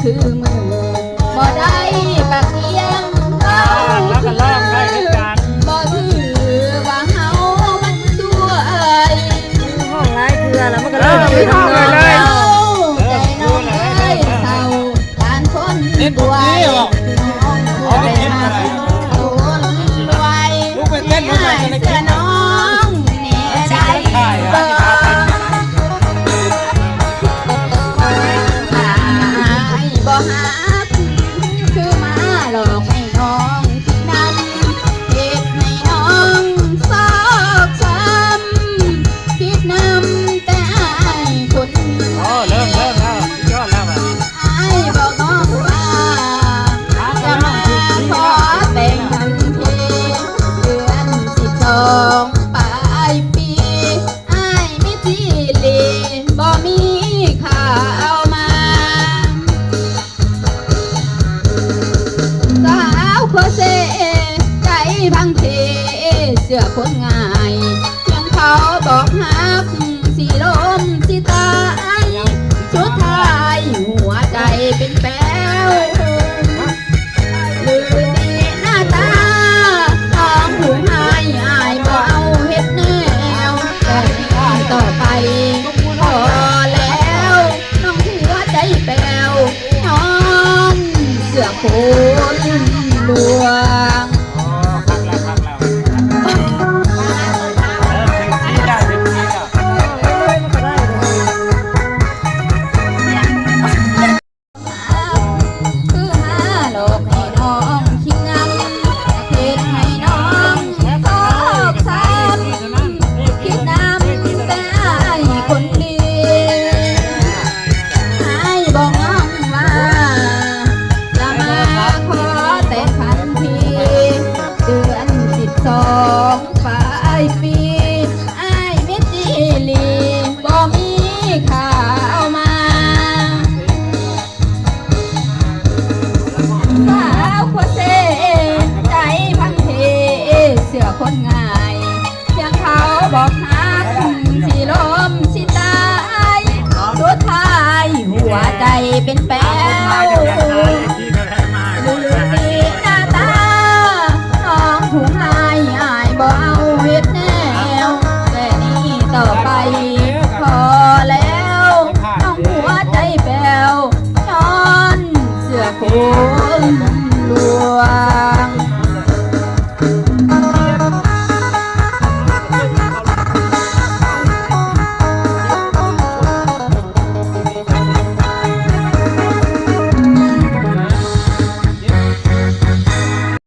ຄືມື ບໍ່ໄດ້ປາກກຽງ ເວົ້າຄື ບໍ່ຖືວ່າເຮົາມັນສວຍ ຮ້ອງຫຼາຍເທື່ອແລ້ວມັນກໍເລີ່ມ ເອີ ຮ້ອງເລີຍ ໃຈນ້ອງເອີຍເສົ້າ ປານຄົນປ່ວຍ ນ້ອງຜູ້ໄດ້ຮັກຄົນລວຍ ໃຫ້ເຊື່ອນ້ອງແດ່ໄດ້ບໍ່? ອ້າຍບໍ່ຮັກ ຄືມາຫຼອກໃຫ້ນ້ອງຜິດນຳ ເຮັດໃຫ້ນ້ອງຊອກຊ້ຳ ຜິດນຳແຕ່ອ້າຍຄົນດຽວ. ໂອ້ ເລີ່ມ ເລີ່ມແລ້ວ ສຸດຍອດແລ້ວບາດນີ້. ອ້າຍບອກນ້ອງວ່າ ຈະມາຂໍແຕ່ງທັນທີ ເດືອນສິບສອງປາຍປີ ອ້າຍມິດຈີ່ຫຼີ່ ບໍ່ມີຂ່າວມາ. ສາວໂຄເຊ ໃຈພັງເທ ເຊື່ອຄົນງ່າຍ ພຽງເຂົາບອກຮັກ ຊິລົ້ມຊິຕາຍ ສຸດທ້າຍຫົວໃຈເປັນແປ້ວ. ຫຼືຕີໜ້າຕານ້ອງຜູ້ຮ້າຍ ອ້າຍບໍ່ເອົາເຮັດແນວ ແຕ່ນີ້ຕໍ່ໄປພໍແລ້ວ ນ້ອງຫົວໃຈແປ້ວ ຍ້ອນເຊື່ອຄົນລວງ. ໂອ້ ຄັກແລ້ວ ຄັກແລ້ວ ເລີ່ມຖືກທີ່ແລ້ວ ຖືກທີ່ແລ້ວ. ຄືຫາຫຼອກໃຫ້ນ້ອງຄິດງຳ ເຮັດໃຫ້ນ້ອງຊອກຊ້ຳ ຜິດນຳແຕ່ອ້າຍຄົນດຽວ. ອ້າຍບອກນ້ອງວ່າ ຈະມາຂໍແຕ່ງທັນທີ ເດືອນສິບສອງປາຍປີ ອ້າຍມິດຈີ່ຫຼີ່ ບໍ່ມີຂ່າວມາ. ສາວໂຄເຊ ໃຈພັງເທ ເຊື່ອຄົນງ່າຍ ພຽງເຂົາບອກຮັກ ຊິລົ້ມຊິຕາຍ ສຸດທ້າຍຫົວໃຈເປັນແປ້ວ.